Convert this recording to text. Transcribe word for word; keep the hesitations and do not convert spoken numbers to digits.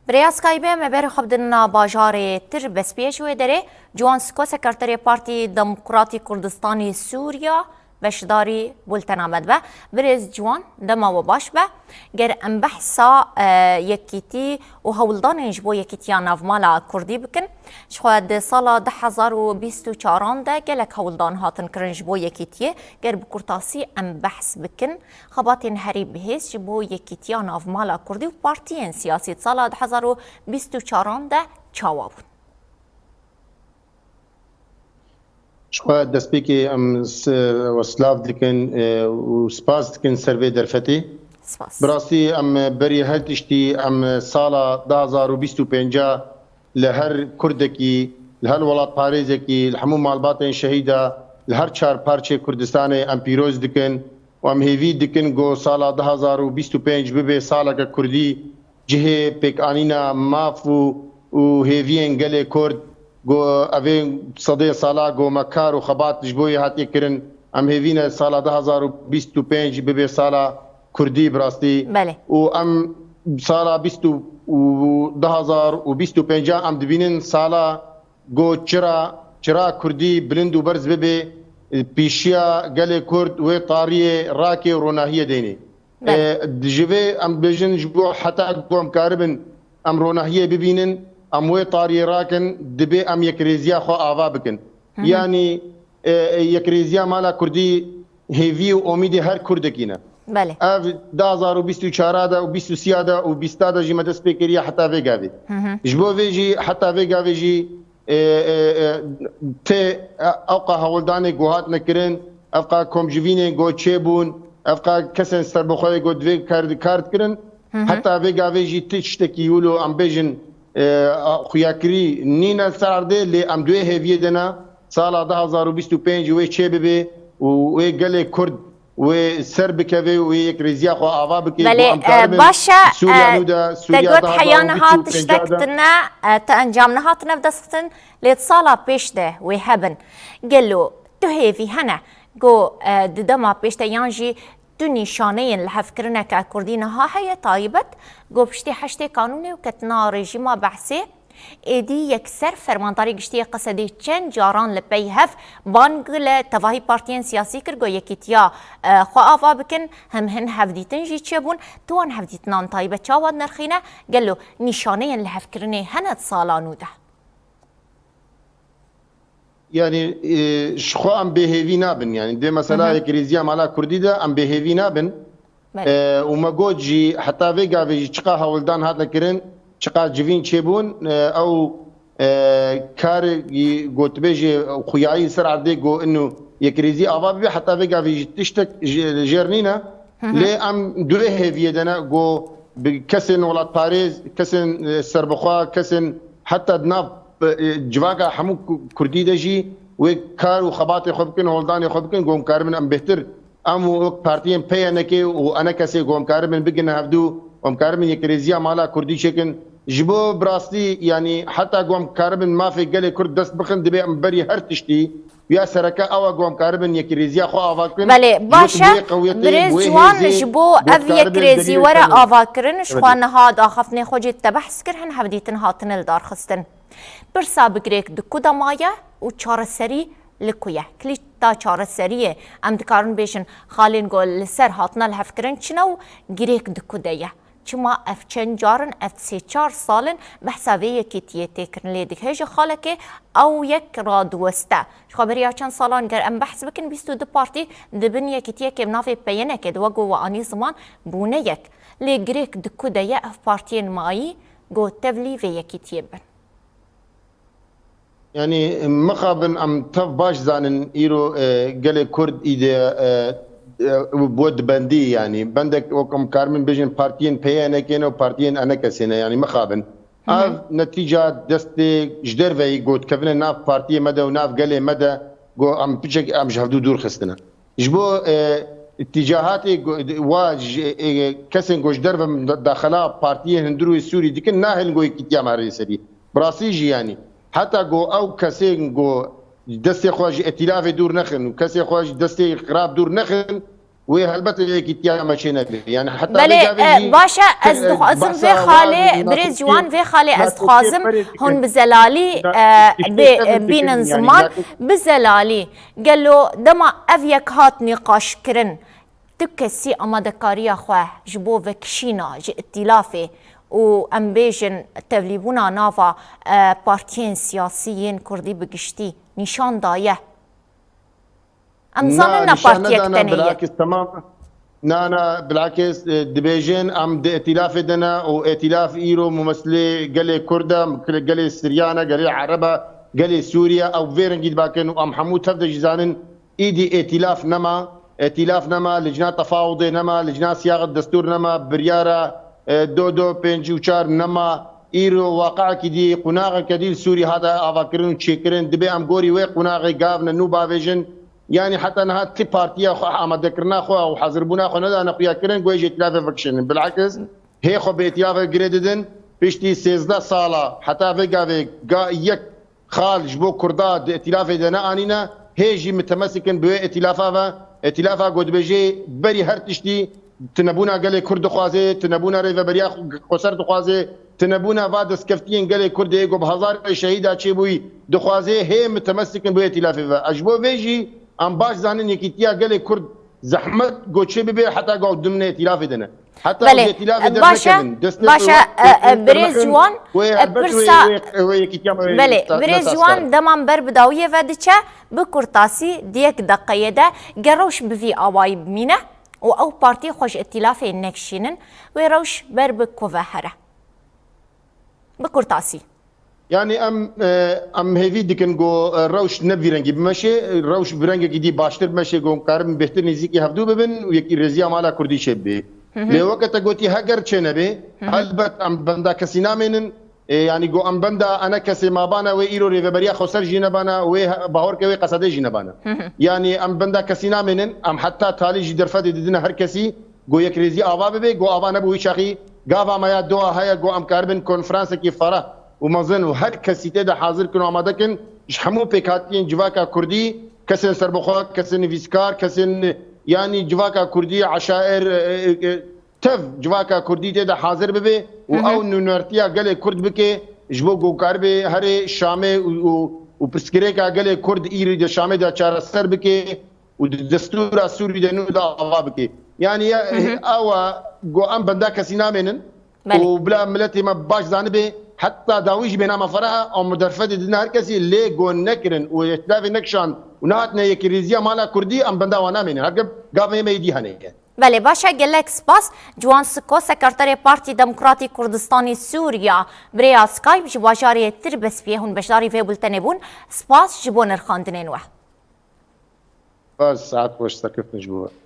Birêz Kaybê me berê xwe bidinna bajarê Tirbespiyê ji wê derê. Ciwan Siko, sekreterê Partî Demokratî Kurdistanê Sûriya, beşdarî bultena me dibe. Birêz Ciwan, dema we baş be. Ger em behsa, e, yekîtî û hewldanên ji bo yekîtiya navmala Kurdî bikin, jixwe di sala du hezar û bîst û çaran de gelek hewldan hatin kirin ji bo yekîtiyê. Ger bi kurtasî em behs bikin, xebatên herî bihêz ji bo yekîtiya navmala Kurdî û partiyên siyasî di sala du hezar û bîst û çaran de çawa bûn? Ji xwe destpêkê em s-, we silav dikin, e, û spas dikin ser vê derfetê. Spas. Bi rastî em berî her tiştî em sala du hezar û bîst û pênc li her Kurdekî, li her welatparêzekî, li hemû malbatên şehîda, li her çar parçê Kurdistanê em pîroz dikin û em hêvî dikin ku sala du hezar û bîst û pênc bibe saleke Kurdî, cihê pêkanîna maf û, û hêviyên gelê Kurd, ku evê sedê sala ku me kar û xebat ji bo yê hatiye kirin, em hêvî ne sala du hezar û bîst û pênc bibe sala Kurdî bi rastî. Belê. Û em sala bîst û, û du hezar û bîst û pênc em dibînin sala ku çira, çira Kurdî bilind û berz bibe, pêşiya gelê Kurd wê tariyê rakê û ronahiyê deynê. Belê. E, ji vê em bêjin ji bo heta ku em karibin em ronahiyê bibînin, em wê tariyê rakin, dibê em yekrêziya xwe ava bikin. Hı hı. Yanî, e, e, yekrêziya mala Kurdî hêvî û omîdê her Kurdekî ne. Belê. Ev du hezar û bîst û çar de û bîst û sê de û bîst de jî me dest pê kiriye heta vê gavê. Hı hı. Ji bo vê jî heta vê gavê jî, e, e, e, tê, e, ewqa hewldanê ku hatine kirin, ewqa komcivînên ku çêbûn, ewqa kesên serbixwe ku divê kar, kar dikirin, Hı hı. heta vê gavê jî tiştekî wilo em bêjin, e, xuyakirî nîne ser erdê, lê em di wê hêviyê de ne, sala du hezar û bîst û pênc wê çê bibe û wê gelê Kurd wê ser bikeve û wê yekrêziya xwe ava bike. Belê, ku em karibin, e, baş e, Sûriya e, nû de, te Sûriya got heya niha tiştek tune, e, te encam nihatine bi dest xistin, lê di sala pêş de wê hebin. Gelo tu hêvî hene ku, e, di dema pêş de yan jî tu nîşaneyên lihevkirineke Kurdî niha heye taybet ku piştî heştê Kanûnê û ketina rejîma Behsê, êdî yekser Fermandarê Giştî yê Qesedê çend caran li pey hev bang li tevahî partiyên siyasî kir ku yekîtiya, e, xwe ava bikin, him hin hevdîtin jî çêbûn. Tu wan hevdîtinan taybet çawa dinirxîne? Gelo nîşaneyên lihevkirinê hene di sala nû de? Yanî, e, ji xwe em bêhêvî nabin. Yanî, dê mesela Hı hı. yekrêziya mala Kurdî de em bêhêvî nabin. Belê. E, û me got jî, heta vê gavê jî çiqa hewldan hatine kirin, çiqa civîn çêbûn, e, ew, e, kar, e, gotibê jî xuyayî ser erdê got inu yekrêzî ava bibe, heta vê gavê jî tiştek jê-, jêr nîne. Hı hı. Lê em di wê hêviyê de ne, got bi kesên welatparêz, kesên, e, serbixwe, kesên heta di nav, e, civaka hemû ku-, Kurdî de jî wê kar û xebatê xwe bikin, holdanê xwe bikin, got em karibin em bêhtir em û wek partiyên P Y N K û E N K S'ê ku em karibin bigihine hevdû û em karibin yekrêziya mala Kurdî çêkin. Ji bo bi rastî, yanî heta ku em karibin mafê gelê Kurd dest bixin, divê em berî her tiştî ya sereke ew e ku em karibin yekrêziya xwe ava bikin. Belê, baş e, birêz Ciwan, ji bo ev yekrêzî were avakirin, ji xwe niha di axaftinê xwe cî te behs kir, hin hevdîtin hatine li dar xistin. Pirsa bi girêk di ku de maye û çareserî li ku ye? Kilîta çareseriyê, em dikarin bêjin, xalên ku li ser hatine lihevkirin çi ne û girêk di ku de ye? Çima ev çend car in, ev sê çar sal in behsa vê yekîtiyê tê kirin, lê dihêje xalekê ew yek radiweste. Ji xwe beriya çend salan ger em behs bikin, bîst û du partî di bin yekîtiyekê bi navê P Y N K'ê de, wek ku we anî ziman, bûne yek. Lê girêk di ku de ye ev partiyên mayî ku tevlî vê yekîtiyê bin? Yanî, mixabin em tev baş zanin îro, e, gelê Kurd îde, e, e, bû di bendî, yanî bendek wek em karibin bêjin partiyên P Y N K'ê ne û partiyên E N K S'ê ne, yanî mixabin. Hı hı. Ev netîca destê ji derveyî got kevine nav partiyê me de û nav gelê me de got em piçek em ji hevdû dûr xistine. Ji bo, e, îtîcahatê go-, wa ji, e, kesên ku ji derve da-, daxela partiyên hundir û Sûrî dikin, nahêlin ku yekîtiya me herê serî. Bi rastî jî, yanî, heta ku ew kesên ku destê xwe ji îtîlafê dûr nexin û kesê xwe ji destê xirab dûr nexin, Wê helbet yekîtiya me çê nebe. Yani heta Belê, vê gavê e, jî baş e, ez e, dixwazim vê xalê, birêz Ciwan, vê xalê ez dixwazim hûn bi zelalî, e, bê, e, bînin ziman, bi zelalî. Gelo dema ev yek hat nîqaşkirin, tu kesî amadekariya xwe ji bo vekişîna ji îtîlafê û em bêjin tevlîbûna nava, e, partiyên siyasî yên kurdî bi giştî nîşan daye? Em zanin ne partiyek tenê ye. Bilakis temam. Na, na, bilakis, e, dibêjin em di îtîlafê de ne û îtîlaf îro mumessilê gelê Kurd e, gelê Siryan e, gelê Ereb e, gelê Sûriye, ew vê rengî dibakin û em hemû tev de jî zanin, îdî îtîlaf nema, îtîlaf nema, licna tefawudê nema, licna siyaxet destûr nema, biryara, e, do do pêncî û çar nema, îro waqeyekî dî, qunaxeke dî li Sûrî hate avakirin û çêkirin, dibê em gorî wê qunaxê gavne nû bavêjin. Yanî heta niha ti partiya xwe, amadekirina xwe û hazirbûna xwe nedane xuyakirin, ku ê ji îtîlafê vekişînin. Bilakis hê xwe bi îtîlafê girê didin, piştî sêzdeh sala, heta vê gavê ga yek xal ji bo Kurda di îtîlafê de neanîne, hê jî mitemesikin bi wê îtîlafa ve, îtîlafa ku dibêjê berî her tiştî tunebûna gelê Kurd dixwaze, tunebûna rêveberiya xwe-, xweser dixwaze, tunebûna va destkeftiyên gelê Kurd ê ku bi hezarê şehîda çêbûyî dixwaze, hê mitemesikin bi wê îtîlafê ve. Ez ji bo vê jî em baş zanin yekîtiya gelê Kurd zehmet ku çê bibe heta ku ew dimnê îtîlafê de ne. Heta Belê, ew îtîlafê baş e, dernekevin. Destê baş e, e, e, birêz Ciwan, wê e, helbet wê, pirsa, wê, wê yekîtiya me wê belê, ta-, birêz nesaz Ciwan, kar. Dema em ber bi dawiyê ve diçe, bi kurtasî di yek deqeyê de ger rewş bi vî awayî bimîne û ew partî xwe ji îtîlafê nekişînin, wê rewş ber bi ku ve here? Bi kurtasî. Yani em, e, em hêvî dikin ku, e, rewş ne vî rengî bimeşê, rewş bi rengekî dî baştir bimeşê, ku em karin bêhtir nêzîkî hevdû bibin û yekî rêziya mala Kurdî çêbibe. Lê weke te gotî heger çênebe, helbet em benda kesî namênin. E, yani ku em benda ene kesê mabane wê îro rêveberiya xweser jî nebane, wê he-, bahorke wê qesedê jî nebane. Yani em benda kesî namênin, em heta talî jî derfetê didine her kesî, Go yekrêzî ava bibe, go ava nebû wî çaxî gava me ya doa heye, go em karibin konferansekî ferah û mezin û her kesî tê de hazir kin û amade kin ji hemû pêkhatiyên civaka kurdî, kesên serbixwe, kesên nivîskar, kesên, yanî civaka kurdî, eşair, e, e, e, tev civaka kurdî tê de hazir bibe û Hı hı. ew nûnertiya gelê kurd bike ji bo ku karibe herê Şamê û, û, û pirsgirêka gelê kurd îrî de Şamê de çareser bike. û di destûra Sûrî de nû de ava bike. Yanî ya, Hı hı. ew e, go em benda kesî namênin Belê. û bila miletê me baş zanibe, heta dawî jî bêhna me ferah e, em derfetê didin her kesî, lê go nekirin û îhtilafê nekişand û nehatine yekîrêziya mala Kurdî, em benda wan namênin. Her gavê me êdî hene ye. Belê, baş e, gelek spas. Ciwan Siko, Sekreterê Partî Demokratî Kurdistanî Sûriya, bi rêya Skype ji bajarê Tirbespiyê hûn beşdarî vê bultenê bûn. Spas ji bo nirxandinên we. Baş, saet xweş, serkeftin ji bo we.